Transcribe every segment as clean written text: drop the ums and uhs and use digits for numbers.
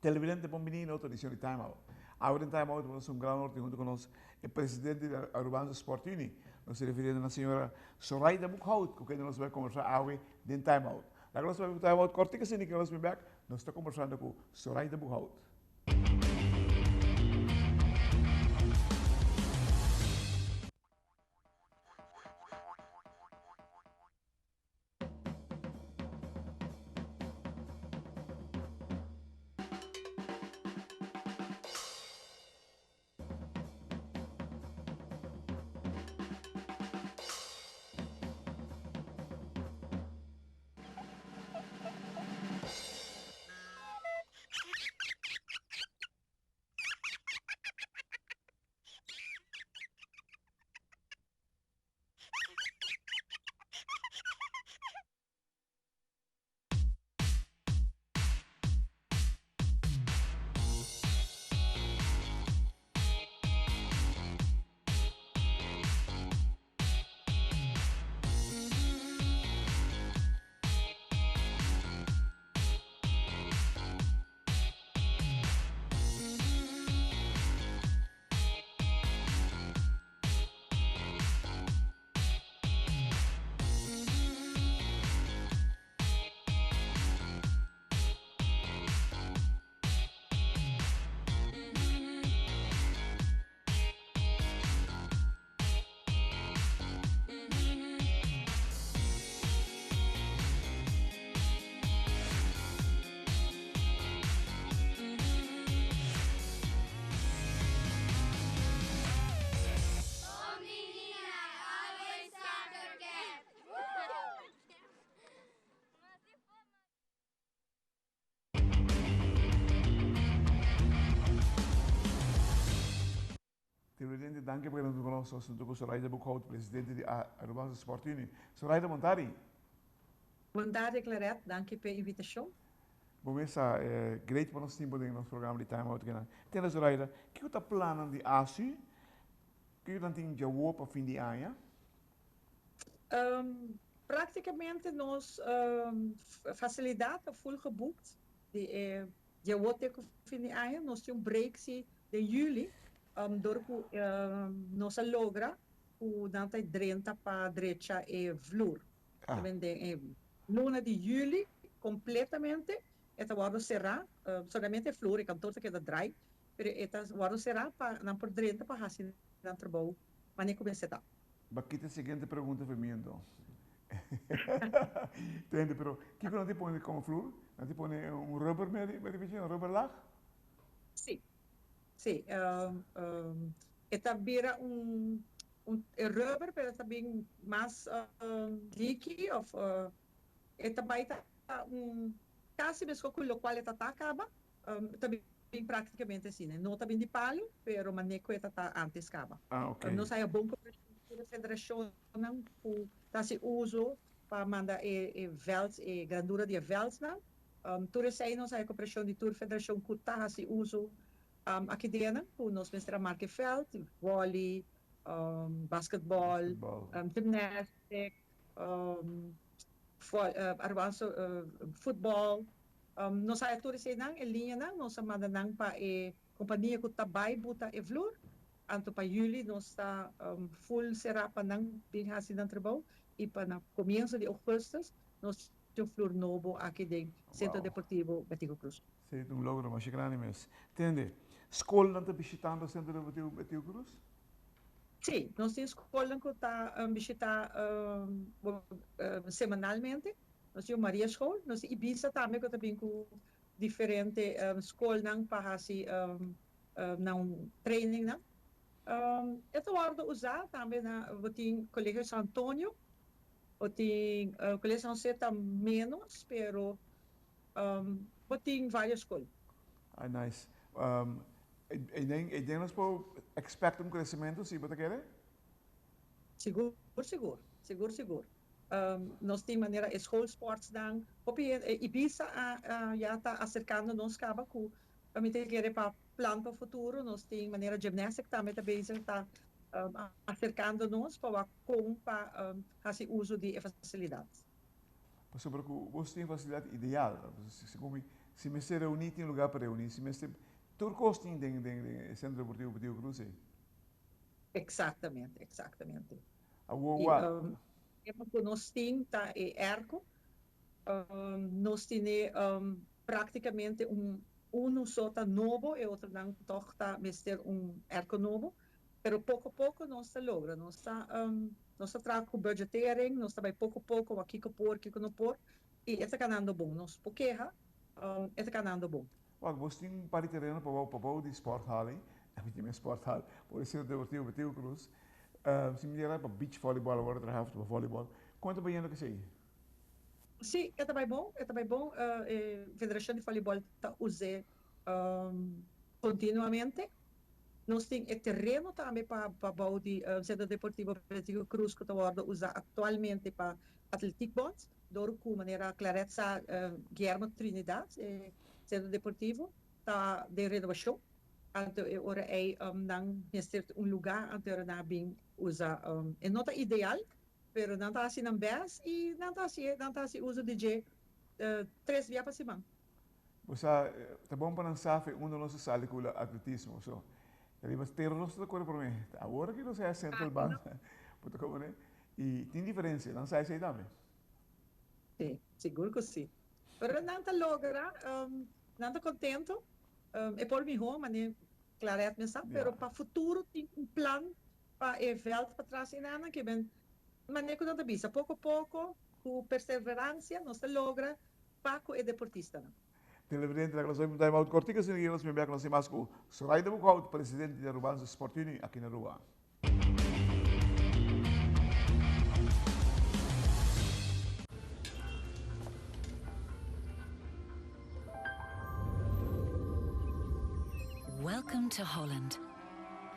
Televidente bon bini na otro edicion di Time Out. Awe den Time Out nos un gran honor tin hunto cu nos e presidente di Arubaanse Sport Unie. Nos ta refiriendo na señora Soraida Boekhout cu kende nos bai conversa awe den Time Out. Laga nos bai pa Time Out cortico asina cu nos bin bek nos ta conversando cu Soraida Boekhout. Televidente, danki pa keda huntu ku nos. Nos huntu ku Soraida Boekhout, presidente di Arubaanse Sport Unie. Soraida, bon tardi. Bon tardi, Claret. Danki pa e invitashon. Bo mes sa, great pa nos tin bo den nos programa di Time Out kinan. Tende Soraida, kiko ta plannan di ASU? Kiko nan tin djawo pa fin di aña? Praktikamente nos fasilidat ta full geboekt di e Dje te ku fin di aña nos tin un break si den juli dor ku nos a logra ku nan ta drenta pa drecha e vloer. Tamen den e luna di juli kompletamente e ta wòrdu será, solamente e vloer, e kantor ta keda drai, pero e ta wòrdu será pa nan por drenta pa hasi nan trabou manera ku mester ta. Ba kita e siguiente pregunta for mi anto. Tende, pero kiko nan ti pone komo flur? Nan ti pone un rubber meri meri bichi, un rubber laag? Sí, sí. E ta bira un un e rubber pero e ta bin mas diki of e ta bai ta un kasi meskos ku lokual e ta ta kaba. E ta bin praktikamente asina. No ta bin di palu, pero manera ku e ta ta antes kaba. Ah, ok. Nos haya bon koperashon ku e federashonnan ku ta hasi uso pa manda e e vèlt, e grandura di e vèltnan. Tur esei nos haya koperashon di tur federashon ku ta hasi uso aki denan ku nos mester a marka e vèlt, vòli, basketbòl, gymnastic, futbòl. Nos a tur eseinan, e liñanan, nos a manda nan pa e kompania ku ta bai buta e vloer. Anto pa juli nos ta full será pa nan bin hasi nan trabou i pa na komienso di ougùstus nos tin un vloer nobo aki den Sentro Deportivo Betico Cruz. Esei ta un logro masha grandi mes. Tende, skolnan ta bishitando Sentro Deportivo Betico Cruz? Sí, nos tin skolnan ku ta bishitá semanalmente. Nos tin un Maria School, nos tin Ibiza tambe ku ta bin ku diferente skolnan pa hasi nan trainingnan. E ta wòrdu usá tambe na bo tin Colegio San Antonio, bo tin Colegio San Jose ta ménos pero bo tin vários skol. Ah nice. E den nos por expect un kresementu si bo ta kere? Sigur sigur, sigur sigur. Nos tin manera e schoolsportsnan. Hopi hende, Ibiza a ya ta aserkando nos kaba ku pa mi ta kere pa plan pa futuro. Nos tin manera gymnastic tambe ta bezig ta aserkando nos pa wak kon pa hasi uso di e fasilidat. Pasobra ku bos tin e fasilidat ideal, segun mi. Si mester reuní tin lugá pa reuní, si mester tur kos tin den den den e Sentro Deportivo Betico Croes ei. Eksaktamente, eksaktamente. Awor I wak. Tema ku nos tin ta e airco. Nos tine praktikamente un unu so ta nobo, e otronan tòg ta mester un airco nobo. Pero poko poko nos ta logra. Nos ta nos ta traha ku budgetering, nos ta bai poko poko wak kiko por, kiko no por. I e ta kanando bon. Nos por keha, e ta kanando bon. Wak, bos tin un par di tereno pa bou pa bou di sporthal ei. Mi tin mi sporthal por e Centro Deportivo Betico Croes. Si mi ta pa beach volleyball awor a traha pa volleyball. Kon ta bayendo kesei? Sí, e ta bai bon, e ta bai bon. E Federacion di Volleyball ta us'é continuamente. Nos tin e tereno tambe pa pa bou di Centro Deportivo Betico Croes cu ta wordo usa actualmente pa Atletiek Bond. Dor cu manera Claret sa Guillermo Trinidad e Centro Deportivo ta den renovacion. Anto e ora ey nan mester un lugar anto ora nan a bin usa. E no ta ideal pero nan ta haci nan best y nan ta haci nan ta haci uso di dje tres bia pa siman. Bo sa, ta bon pa nan sa fe unda nos a sali ku atletismo. So, riba tera nos ta kore promé. Awor ki nos a Central Bank, bo ta komprendé? I tin diferensia, nan sa esei tambe. Sí, sigur ku sí. Pero nan ta logra, nan ta kontento. E por mihó, manera Claret mes sa, pero pa futuro tin un plan pa e vèlt patras i nan ke ben manera ku nan ta bisa, poko poko, ku perseveransia nos ta logra pa ku e deportistanan. Televidente, laga nos bai un time out kortiku asina ki nos bin bek nos tin mas ku Zoraida Boekhout, presidente di Arubaanse Sport Unie aki na Aruba. Welcome to Holland.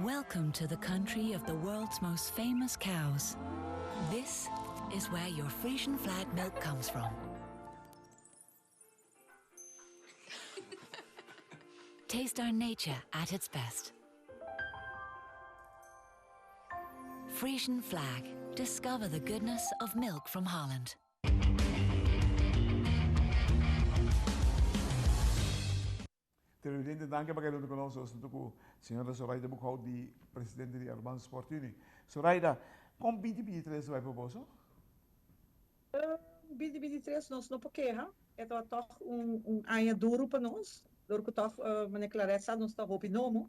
Welcome to the country of the world's most famous cows. This is where your Frisian flag milk comes from. Taste our nature at its best. Frisian flag. Discover the goodness of milk from Holland. Televidente danki pa keda huntu ku nos. Nos ta ku señora Zoraida Boekhout di presidente di Aruban Sport Unie. Zoraida, kon 2023 ta bai pa boso? 2023 nos no por keha. E tabata tòg un un aña duru pa nos, dor ku tòg manera Claret sa nos ta hopi nobo.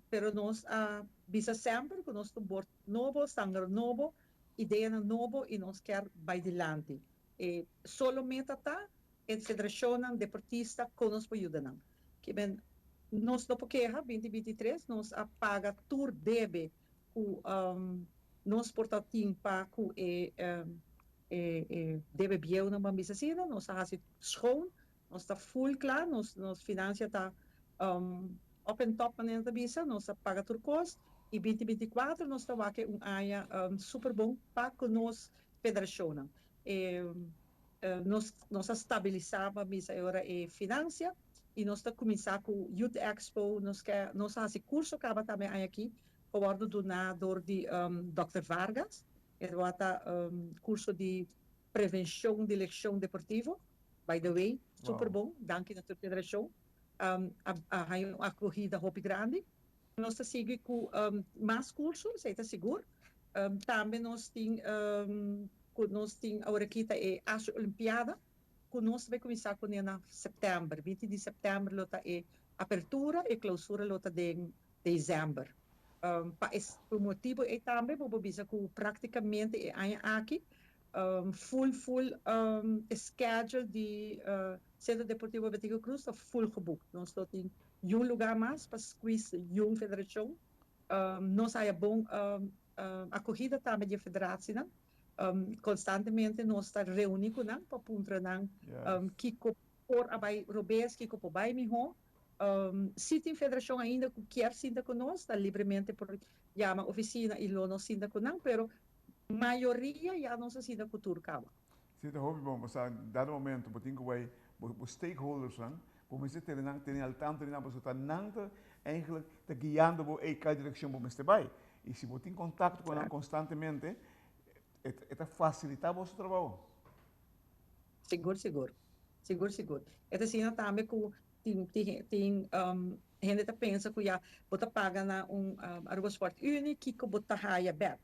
Pero nos a bisa semper ku nos ta un bord nobo, sanger nobo, ideanan nobo i nos kier bai dilanti. E solo meta ta E federacionnan deportista con nos por yuda nan? Kiben nos no por keha, 2023 nos a paga tur debe cu nos por ta tin pa cu e e debe bieunan ban bisa asina, nos a haci schoon, nos ta full cla, nos nos financia ta up and top manera nan ta bisa, nos a paga tur cos y 2024 nos ta wak un aña super bon pa cu nos federacionnan. E Nos nos a stabilisá pa bisa e ora e finansia i nos ta kuminsá ku Youth Expo, nos ke nos a hasi kurso kaba tambe aña aki ku a wòrdu duná dor di Dòkter Vargas. E tabata kurso di prevenshon di lekshon deportivo. By the way, super bon, danki na tur federashon. A a haña un akohida hopi grandi. Nos ta sigui ku mas kurso, esei ta sigur. Tambe nos tin ku nos tin aworakí ta e Asia Olimpiada ku nos ta bai kuminsá kuné na sèptèmber. Binti di sèptèmber lo ta e apertura, e klousura lo ta den desèmber. Pa e motibu ei tambe bo por bisa ku práktikamente e aña aki full full e schedule di Centro Deportivo Betico Croes ta full geboekt. Nos lo tin yun lugar mas pa squeeze yun federacion. Nos haya bon acogida tambe di e federatienan. Constantemente nos ta reuni cu nan pa puntra nan kico por a bay robes, kico por bay miho. Si tin federacion ainda cu kier sinta cu nos, ta libremente por yama oficina y lo nos sinta cu nan, pero mayoria ya nos a sinta cu tur caba. Si ta hopi bon, pasobra dado momento bo tin cu bay bo stakeholdersnan, bo mester tene nan tene al tanto di nan pasobra ta nan ta eigenlijk ta guiando bo ey cua direccion bo mester bay. Y si bo tin contacto cu nan constantemente e ta facilita boso trabao. Sigur sigur. Sigur sigur. E ta asina tambe ku tin tin tin hende ta pensa ku ya bo ta paga na un Aruba Sport Unie kiko bo ta haya bek.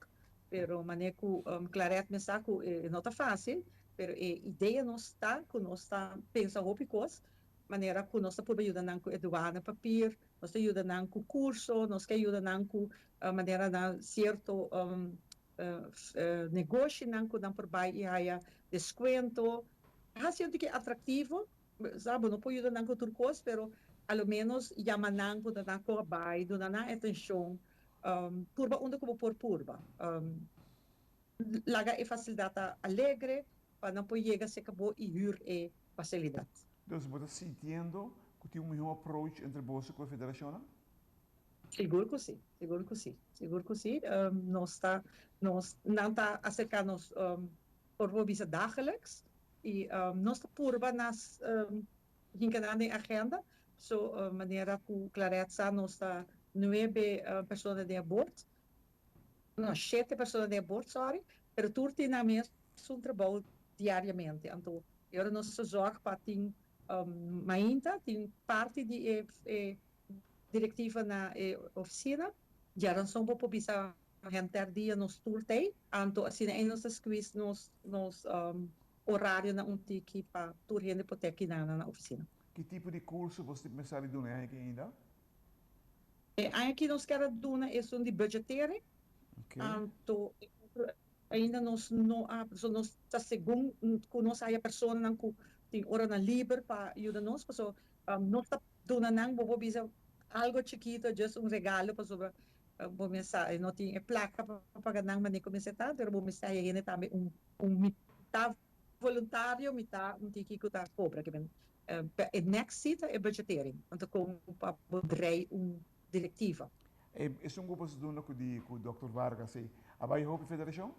Pero manera ku Claret mes sa ku e no ta fásil, pero e idea nos ta ku nos ta pensa hopi kos manera ku nos ta purba yuda nan ku e duana papir, nos ta yuda nan ku kurso, nos ke yuda nan ku manera nan sierto negoshinan ku nan por bai i haya deskuento. Hasi un tiki atraktivo, sa bo no por yuda nan ku tur kos, pero a lo ménos yama nan ku nan por bai, duna nan atenshon, purba unda ku bo por purba. Laga e fasilidat ta alegre pa nan por yega serka bo i hür e fasilidat. Dus bo ta sintiendo ku tin un mihó approach entre boso ku e federashonnan? Sigur ku si, sigur ku si, sigur ku si. Nos ta, nos, nan ta aserká nos por por bisa dagelijks i nos ta purba nas hinka nan den agenda. So manera ku Claret sa nos ta nuebe persona den e bord, no shete persona den e bord sorry, pero tur tin nan mes un trabou diariamente. Anto e ora nos ta zorg pa tin mainta tin parti di e Directiva na e oficina. Djaranson bo por bisa henter dia nos tur t'ey, anto asina ey nos ta squeeze nos nos horario na un tiki pa tur hende por t'e akinan na oficina. Ki tipo di curso bo ta pensa di duna e aña aki ainda? E aña aki nos kier a duna esun di budgetering, anto e otro ainda nos no a, pasobra nos ta segun cu nos haya personanan cu tin oranan liber pa yuda nos, pasobra nos ta Duna nan bo por bisa algo chikito, just un regalo pasobra bo mes sa e no tin e placa pa paga nan manera cu mester ta, pero bo mester haya hende tambe un un mitad voluntario, mitad un tiki cu ta cobra. Ke men e next si ta e budgetering, anto con pa bo drei un directiva. E esun cu bo sa duna cu di cu Doctor Vargas ey a bay hopi federacion?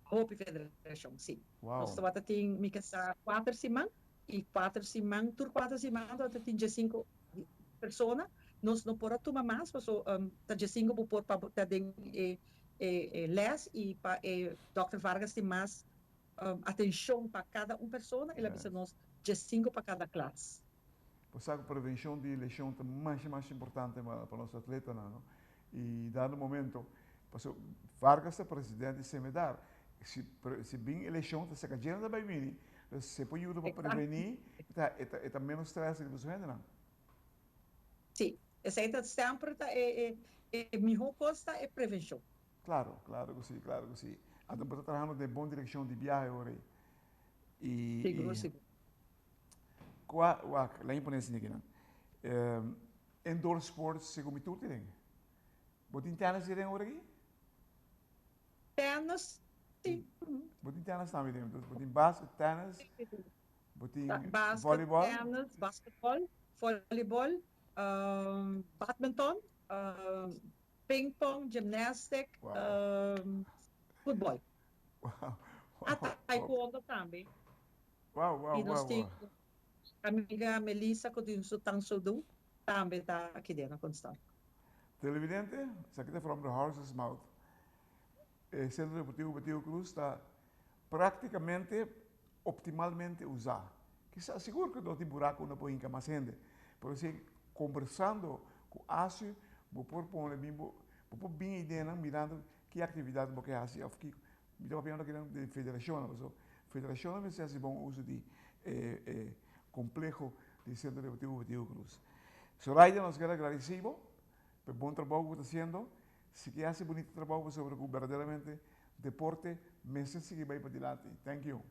Hopi federacion, si. Wow. Nos tabata tin mi ke sa cuater siman I kuater siman, tur kuater siman tabata tin diesinko persona. Nos no por a tuma mas paso ta diesinko bo por pa bo ta den e e les i pa e Dòkter Vargas tin mas atenshon pa kada un persona, el a bisa nos diesinko pa kada klas. Bo sa ku prevenshon di leshon ta masha masha importante pa nos atletanan no. I dado momento paso Vargas ta presidente di Cemedar si si bin eleshon ta saka djena ta bai bini entonces si e por yuda pa preveni e ta e ta menos stress riba su hendenan. Si, esei ta semper ta e e e miho kos ta e prevenshon. Claro, claro ku si, claro ku si. Anto bo ta trahando den bon direkshon di biahe ora ei. I Sigur, sigur. Kua wak, lain pone esei akinan. Indoor sports segun mi tur tin den. Bo tin tennis den ora aki? Tennis si. Bo tin tennis tambe den. Bo tin basket, tennis, bo tin volleyball. Basket, tennis, basketball, volleyball, badminton, ping pong, gymnastic, futbol. Wow. Ah, taekwondo tambe. Wow, wow, Y nos wow, tin wow. amiga Melissa cu tin su Tang Soo Do tambe ta aki den na Constant. Televidente, esaki ta from the horse's mouth. E Centro Deportivo Betico Cruz ta practicamente optimalmente usa. Kisa sigur cu no tin buraco unda por hinca mas hende, pero si conversando cu ASU bo por pone bin bo por bin ideanan mirando ki actividad bo ke haci of ki Mi ta papiando aki di federacionnan, pasobra federacionnan mester haci bon uso di e e compleho di Centro Deportivo Betico Cruz. Zoraida, nos kier a gradeci bo pa e bon trabou cu bo ta haciendo. Sigui haci bunita trabou pasobra cu berdaderamente deporte mester sigui bay padilanti. Thank you.